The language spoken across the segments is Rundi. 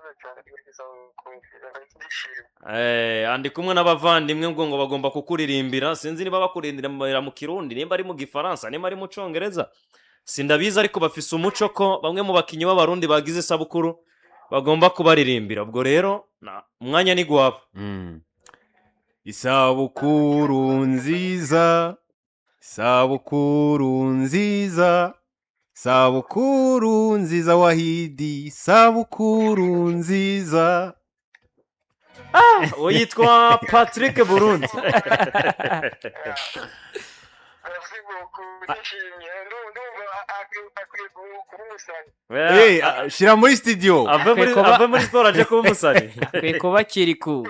Murakoze cyane kuri ndishimye. Andi kumwe n'abavandimwe ngo bagomba kukuririmbira. Sinzi niba bakuririmbira mu Kirundi, nimba ari mu Gifaransa, nimba ari mu Congereza, sindabizi, ariko bafise umuco ko bamwe mu bakinyi b'Abarundi bagize isabukuru bagomba kubaririmbira. Ubwo rero umwanya ni gwabo. Isabukuru nziza, isabukuru nziza, sabukuru nziza Wahidi, sabukuru nziza. Uwo yitwa Patrick Burundi. Merci beaucoup, ndishimye. Ndumva akwiye kuba umusani. Eh, shira muri studio. Ave muri Akwiye kuba- ave muri siporo aje kuba umusani. Akwiye kuba Kirikou.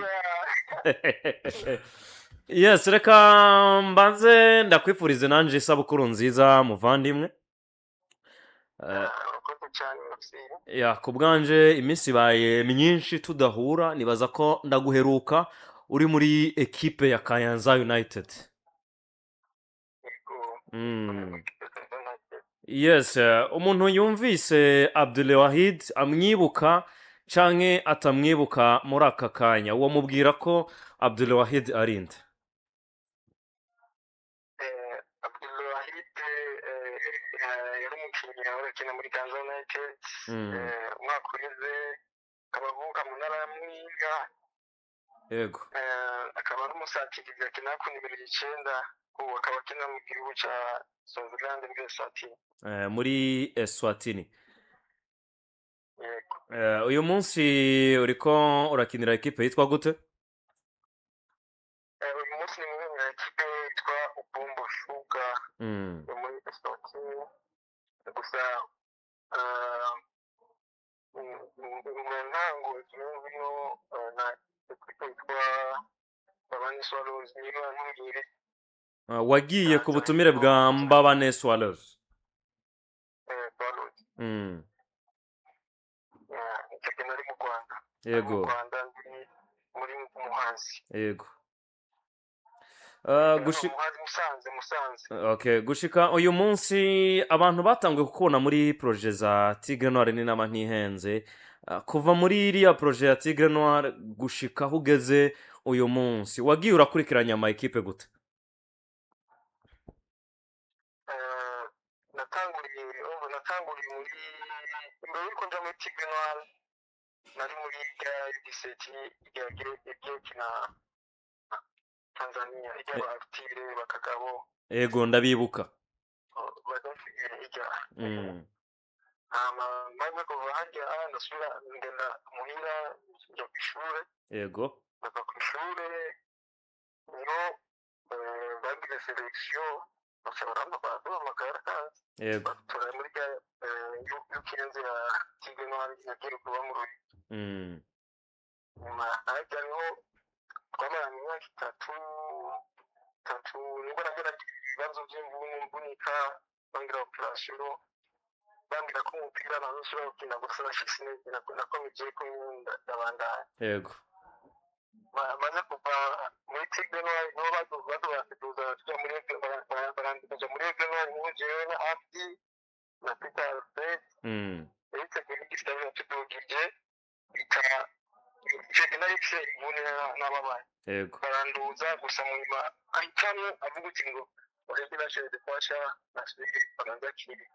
Yes, reka mbanze ndakwifurize nanje isabukuru nziza, muvandimwe. Murakoze cyane, merci. Ya, ku bwanje iminsi ibaye myinshi tudahura. Nibaza ko ndaguheruka uri muri ekipe ya Kayanza United. Yego. Yes, umuntu yumvise Abdulwahid amwibuka canke atamwibuka muri aka kanya, uwo mubwira ko Abdulwahid ari nde? Abdulwahid yari umukinnyi ahora akina muri Kayanza United. Umwaka uheze, akaba avuka mu ntara ya Muyinga. Akaba ari umusatirizi, akina ku nimero 9. Ubu akaba akina mu gihugu cya Swaziland, muri Eswatini. Muri Eswatini. Yego. Uyu munsi uriko urakinira ekipe yitwa gute? Uyu munsi ni muri ekipe yitwa Ubumbo Sugar yo muri Eswatini. Gusa mu ntango zirimo na ekipe yitwa Mbabane Swallows, niyo yantumire. Wagiye ku butumire bwa Mbabane Swallows. Swallows. Icyo gihe nari mu Rwanda. Nari mu Rwanda, ndi muri Muhazi. Yego. Muhazi, Musanze, Musanze. Okay, gushika uyu munsi abantu batanguye kukubona muri projet za Tigre Noir n'inama ntihenze. Kuva muri iriya projet ya Tigre Noir gushika aho ugeze uyu munsi, wagiye urakurikiranya ama ekipe gute? Natanguriye, urumva, natanguriye muri, mbere yuko nja muri Tigre Noir, nari muri rya U17 igiye gukina Tanzania, ijya ba Artire bakagabo. Ego, ndabibuka. Badafite ijya. Hama maze kuva harya, ndasubira ngenda muhira, njya ku ishure. Ndava ku ishure, niho bagize sélection, baca baraduhamagara kandi badutora muri rya U15 ya Tigre Noir yagiye kuba mu Ruyigi. Nyuma harya niho twamaranye imyaka itatu, nibwo nagera ibibazo by'imvune, mvunika, bangira opération, bambwira ko umupira nta nshobora gukina. Gusa nashitse intege, nakomeje ko ndabandanya. Maze kuva muri Tigre Noir, niho baduha kuduza tujya muri barandika nja muri Aigle Noir, niho jewe na Abdi na Peter Alfred yariteguye n'igisitari yatudugije ita. Icyo gihe nari mfise imvune n'ababaye. Baranduza, gusa mu nyuma ahitamo avuga uti ngo waheze nashoboye kwasha nasubire baranza kiri.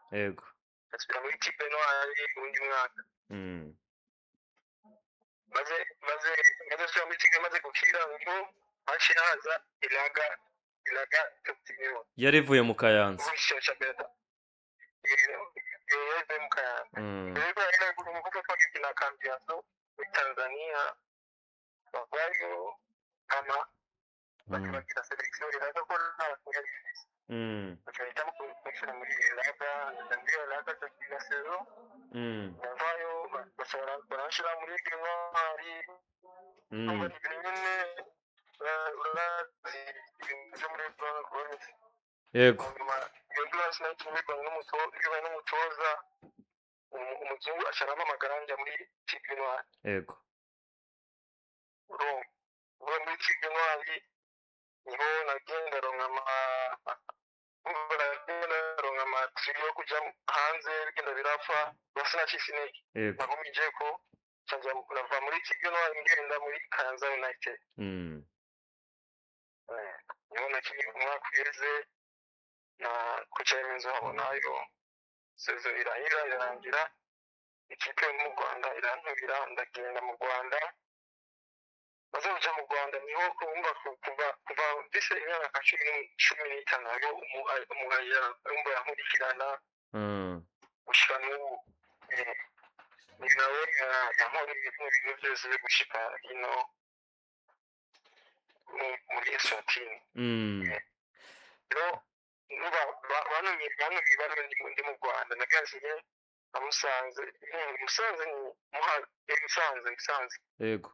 Asubira muri Tigre Noir uwundi mwaka. Maze nsubira muri Tigre, maze gukira, ngo haciye haza Ilaga Top Junior. Yari ivuye mu Kayanza. Muri shampiyona yari mu Kayanza. Rero yari umuvuga ko gukina Cambiaso muri Tanzania, bavayo hama bagira sélection Ilaga, ko nta bakinnyi yari ifise. Bagahitamo kumushyira muri Ilaga, muri Ilaga tugira saison. Ndavayo, bashobora baranshyira muri Noir. Ndumva ni ibintu nyine, urazi ibintu byo muri Rwanda. Nyuma iyo Glass nayo n'umutoza umuzungu aca arampamagara, njya muri Tigre Noir. Urumva, uvuye muri Tigre Noir niho nagenda ronka ama urumva nagenda ronka amatiri yo kuja hanze, bigenda birapfa, gusa sinacitse intege. Nagumije ko Nava muri Kigali ngenda muri Kayanza United. Niho nakinnye umwaka uheze na koca Remezo Habonayo, saison irahera, irarangira, ikipe yo mu Rwanda irantumira, ndagenda mu Rwanda. Maze kuja mu Rwanda niho kumva kuva mfise imyaka 15 hariho umuhaya umva yankurikirana gushika n'ubu. Ni nawe yankoreye bino bintu byose byo gushika ino muri Eswatini. Rero nuba bantumye bano ndi mu Rwanda, nagaziye na Musanze. Musanze ni Musanze, Musanze. Yego.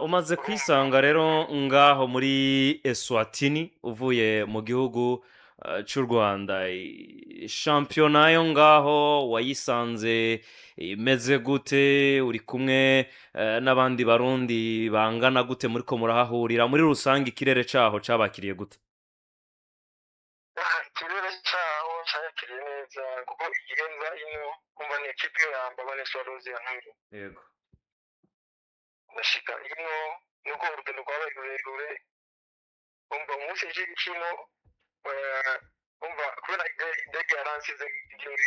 Umaze kwisanga rero ngaho muri Eswatini uvuye mu gihugu c'u Rwanda, shampiyona yo ngaho wayisanze imeze gute? Uri kumwe n'abandi Barundi bangana gute muriko murahahurira? Muri rusange ikirere caho cabakiriye gute? Ah, ikirere cyaho cyakiriye neza, kuko igihe nza ino kumva ni ekipe ya Mbabane Swallows yantumye. Ndashika ino, nuko urugendo rwabaye rurerure. Umva, umunsi nje kino, umva, kubera indege yaransize ndi muri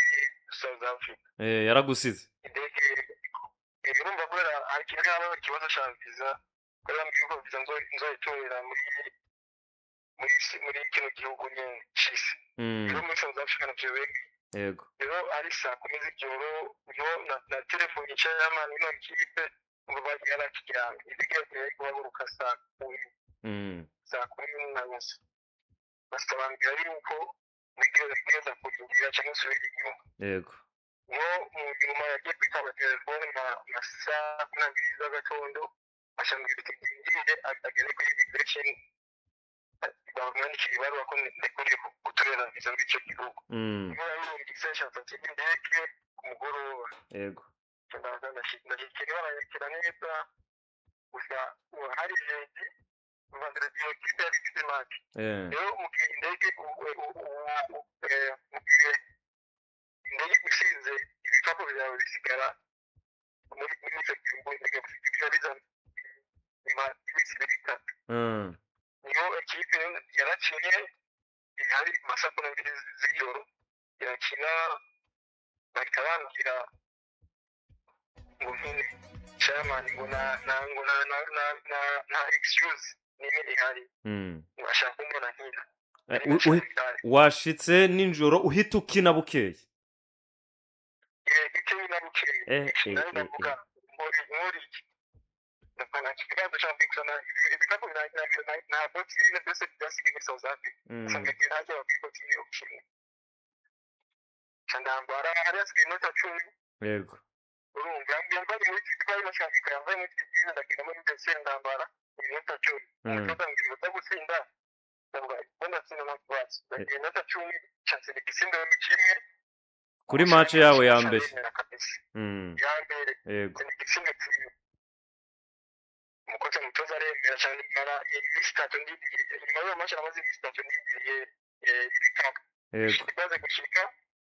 South Africa. Yaragusize? Indege, urumva, kubera hari ikintu habaho ikibazo ca visa, kubera mbwiye ko visa nzoyitorera muri kino gihugu nyene c'isi. Rero muri South Africa navyo bemeye. Rero ari saa 10 z'ijoro niho na telefone chairman ino kipe ngo bagiye yarakiryamye. Indege yari guhaguruka saa 10, saa 10 na nusu. Basabambwira yuko ntegereza kurindira cyangwa nsubire inyuma. Niho mu nyuma yagiye kwitaba telefone nka saa 12 z'agatondo, acambwira ati ndindire agere kuri immigration bamwandikira ibaruwa ko ndekuriye gutorera visa muri icyo gihugu. Niho yarumvise yashatse indege ku mugoroba. Ndaza ndashyikira, baranyakira neza. Gusa ubu hari jeudi, vendredi iyo kipe yari ifite match. Rero mu gihe indege mu gihe indege ishinze, ibikapu byawe bisigara muri icyo gihugu. Indege biba biza nyuma y'iminsi ibiri, itatu. Niyo ekipe yarakinye, hari mu saa 12 z'ijoro irakina, bahita bambwira ngo nkine. Chairman ngo na na ngo na na na na nta excuse n'imwe ihari, ngo ashaka kumbona nkina. Washitse nijoro uhita ukina bukeye? Bitewe na bukeye. Nawe ndavuga nkori iki, nta kibazo cyo kuzana ibikapu na botine byose byasigaye muri South Africa. Usanga igihe ntajya kuri botine yo gukina, ndambara, hari hasigaye iminota 10. Urumva, yambaye muri twari bashaka yambaye muri tribune, ndagenda muri vestiaire ndambara iminota 10. Umutoza ambwira ngo gutsinda, ndavuga ngo ndatsinda nta kibazo. Ndagiye iminota 10, nshasira igitsindo kimwe. Kuri match yawe ya mbere? Ndemera kabisa. Ya mbere. Igitsindo kimwe, umukozi umutoza aremera cyane. Mara iminsi 3 ndindiriye. Nyuma y'iyo match namaze iminsi 3 ndindiriye ibikapu. Imaze gushika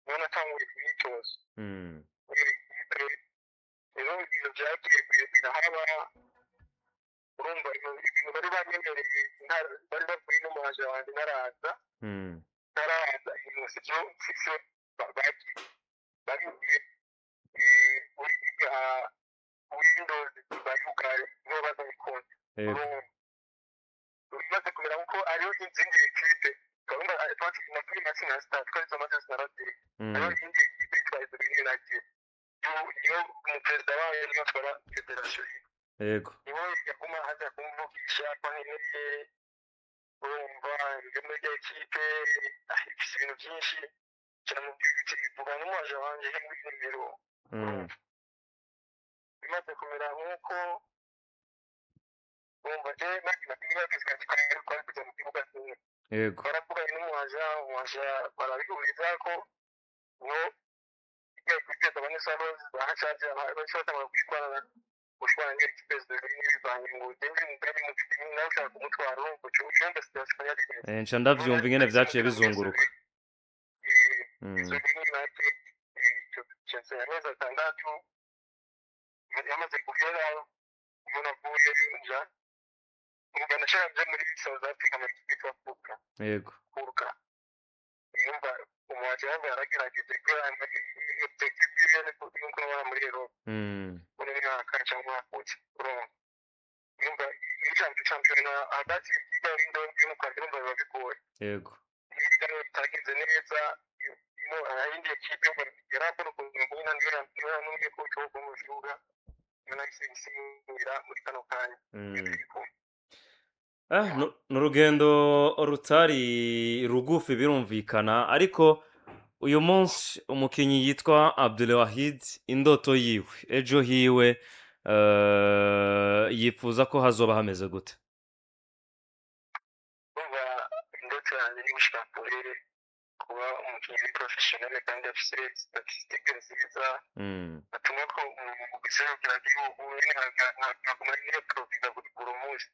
niho natanguye imyitozo. Rero ibintu byagiye birahaba. Urumva, ibintu bari banyemereye, bari bavuye n'umuhanzi wanjye ntaraza. Ntaraza ibintu sibyo sibyo bagiye babigiye windows bayugaye, niho bazabikunda. Urumva, bimaze kumera nkuko ariyo izindi ekipe gahunda nakuri na star twari tumaze naraziri. Hariho iyindi ekipe yitwa Eberlin United, niyo umuperezida wayo niyo atwara federasiyo. Niwe yaguma aza kumvugisha ko nkeneye. Urumva, njye muri rya ekipe ifise ibintu byinshi, kiramubwira iti vuga n'umuaje wanje he muri nimero. Bimaze kumera nk'uko urumva, je nanjye twari kujya mu kibuga kimwe. Baravuganye n'umuaja, umuaja barabihuriza ko no igiye kwiteza bane Swallows bahacaje bahise batangura gushwana n'iyo kipe bivanye ngo ugende mugari mufite nawe ushaka kumutwara. Urumva ucumva situation yari imeze. Nca ndavyumva ingene vyaciye bizunguruka. Izo ni make. Chelsea amezi 6 yamaze guhera, iyo navuye nja umva nashaka nje muri South Africa mu kipe yitwa Kuka. Kuka yumva umuwaje wangu yaragerageje kubera objective yiwe ni nuko nabona muri Europe muri mwaka cyangwa umwaka uza, urumva yumva iyo shampiyona hagati y'Ikigali y'umukara, urumva biba bigoye. Ibiganiro bitagenze neza ino ahindi ekipe yarabona ukuntu mbona niyo yantumye ko cyo mu kibuga, niyo nahise nsinyira muri kano kanya. Ni urugendo rutari rugufi birumvikana, ariko uyu munsi umukinnyi yitwa Abdulwahid, indoto yiwe ejo hiwe, yifuza ko hazoba hameze gute? Umva, indoto yanjye ni gushika kure, kuba umukinnyi professionnel kandi afise statistique nziza atuma ko mu giserukiragihugu nyene nkaguma nyine profita buri munsi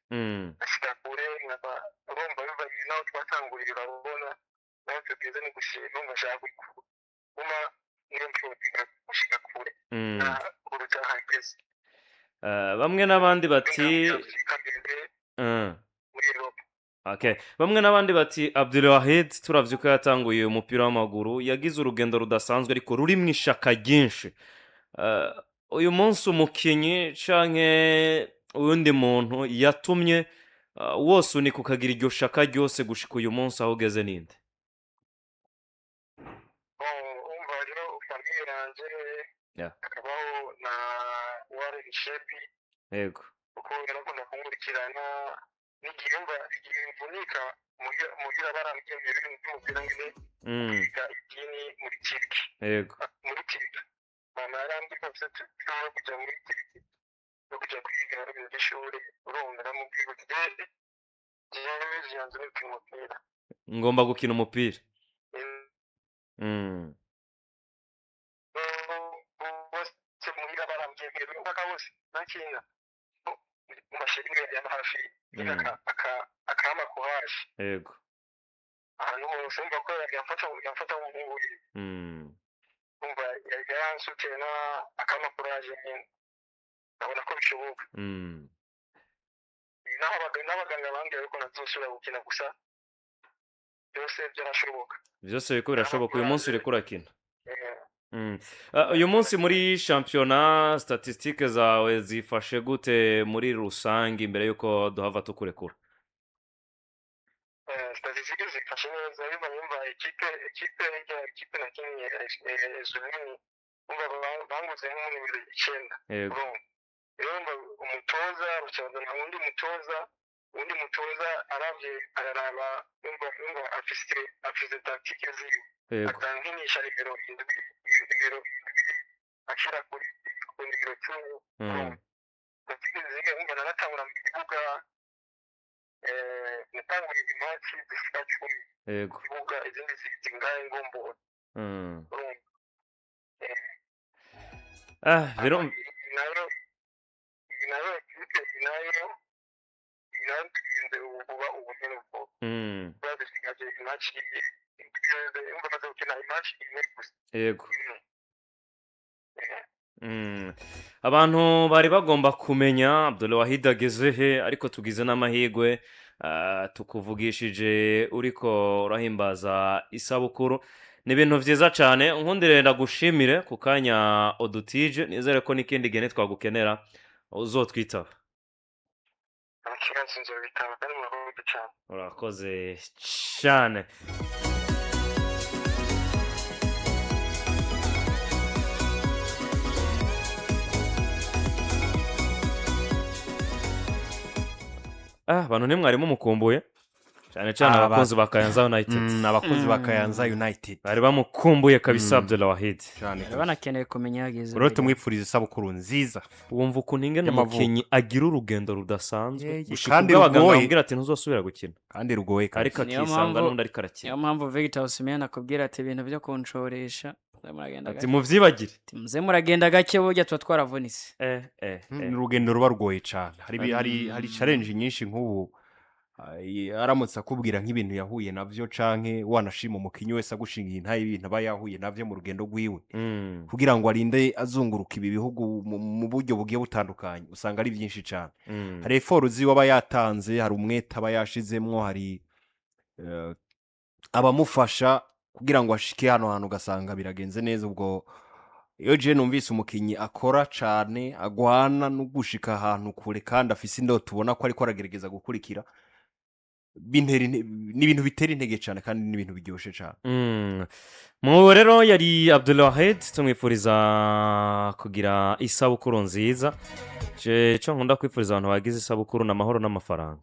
ashika kure, nkaba urumva bivanye n'aho twatanguriye, urabona naho tugeze, ni gushima. Urumva nshaka kuguma niyo profita gushika kure na kuruta hageze. Bamwe n'abandi bati Afurika mbere muri Europe. Okay. Bamwe n'abandi bati Abdulwahid turavye ko yatanguye umupira w'amaguru, yagize urugendo rudasanzwe ariko ruri mu ishaka ryinshi. Uyu munsi umukinyi canke uwundi muntu yatumye wose unika ukagira iryo shaka ryose gushika uyu munsi aho ugeze ninde? Umva rero, famille yanje, hakabaho na Warren Shepi, kuko yarakunda kunkurikirana n'igihe mva igihe mvunika muhira, barambwiye ibintu by'umupira ngene kwiga idini muri Turki. Muri Turki mama yarambwiye ko mfite yo kujya muri Turki no kujya kwiga ibintu by'ishuri. Urumva naramubwiye uti jewe vyanze ni gukina umupira. Ngomba gukina umupira. Bose muhira barambwiye mpaka bose nakina mu mashuri yaba hafi nyine akampa courage ahantu hose, umva ko yamfata nk'umuhungu wiwe. Umva yaransutena akampa courage nyine nkabona ko bishoboka. Naho n'abaganga bambwiye ko ntazosubira gukina, gusa byose byarashoboka. Vyose biriko birashoboka, uyu munsi uriko urakina. Uyu munsi muri shampiyona statistique zawe zifashe gute muri rusange imbere yuko duhava tukurekura? Statistique zifashe neza, biba nyumva ekipe nakinye Eswatini, umva banguze nk'umu nimero 9. Urumva rero, umva umutoza bacazana uwundi mutoza aravye araraba, yumva afise tactique ziwe, atankinisha nimero 7, nimero 7 ashira ku nimero 10. Urumva tactique ziwe, umva naratangura mu kibuga, natanguriye i match zishika 10 kibuga, izindi zingahe ngombora. Urumva. Rero iyi nayo ekipe iyi nayo twinze ubu ubu nyene ubwo badusigaje i match imwe, umva maze gukina i match imwe gusa, imwe. Abantu bari bagomba kumenya Abdulwahid ageze he, ariko tugize n'amahirwe tukuvugishije uriko urahimbaza isabukuru, ni ibintu vyiza cane. Nkundire ndagushimire ku kanya udutije, nizere ko n'ikindi gihe nitwagukenera uzotwitaba. Nta kibazo, nzobitaba kandi murakoze cane. Urakoze cane. Abantu ntimwari mumukumbuye cyane cyane abakunzi ba Kayanza United. Abakunzi ba Kayanza United bari bamukumbuye kabisa. Abdulwahid. Cyane. Bari banakeneye kumenya yageze. Rero tumwifuriza isabukuru nziza wumva ukuntu ingene y'amavuko. Umukinnyi agira urugendo rudasanzwe gushika kandi ubwo abaganga rugoye. bamubwira ati ntuzosubira gukina, kandi rugoye ariko kabisa. akisanga n'undi ariko arakina. Niyo mpamvu Victor Osimhen akubwira ati ibintu byo kunshoresha muze muragenda ati gake. Muvyibagire. Ati, muze muragenda gake, burya tuba twaravunitse. Ni urugendo ruba rugoye cyane, hari challenge nyinshi nk'ubu. Aramutse akubwira nk'ibintu yahuye navyo, canke wanashima umukinyi wese agushingiye intaye ibintu aba yahuye navyo mu rugendo rwiwe kugira ngo arinde azunguruka ibi bihugu mu buryo bugiye butandukanye, usanga ari byinshi cane. Hari effort ziwe aba yatanze, hari umwete aba yashizemwo, hari abamufasha kugira ngo ashike hano hantu, ugasanga biragenze neza. Ubwo iyo je numvise umukinyi akora cane, agwana no gushika ahantu kure, kandi afise indoto ubona ko ariko aragerageza gukurikira, bintera ni ibintu bitera intege cane kandi ni ibintu biryoshe cane. Mu rero yari Abdulwahed, tumwifuriza kugira isabukuru nziza. Je, icyo nkunda kwifuriza abantu bagize isabukuru ni amahoro n'amafaranga.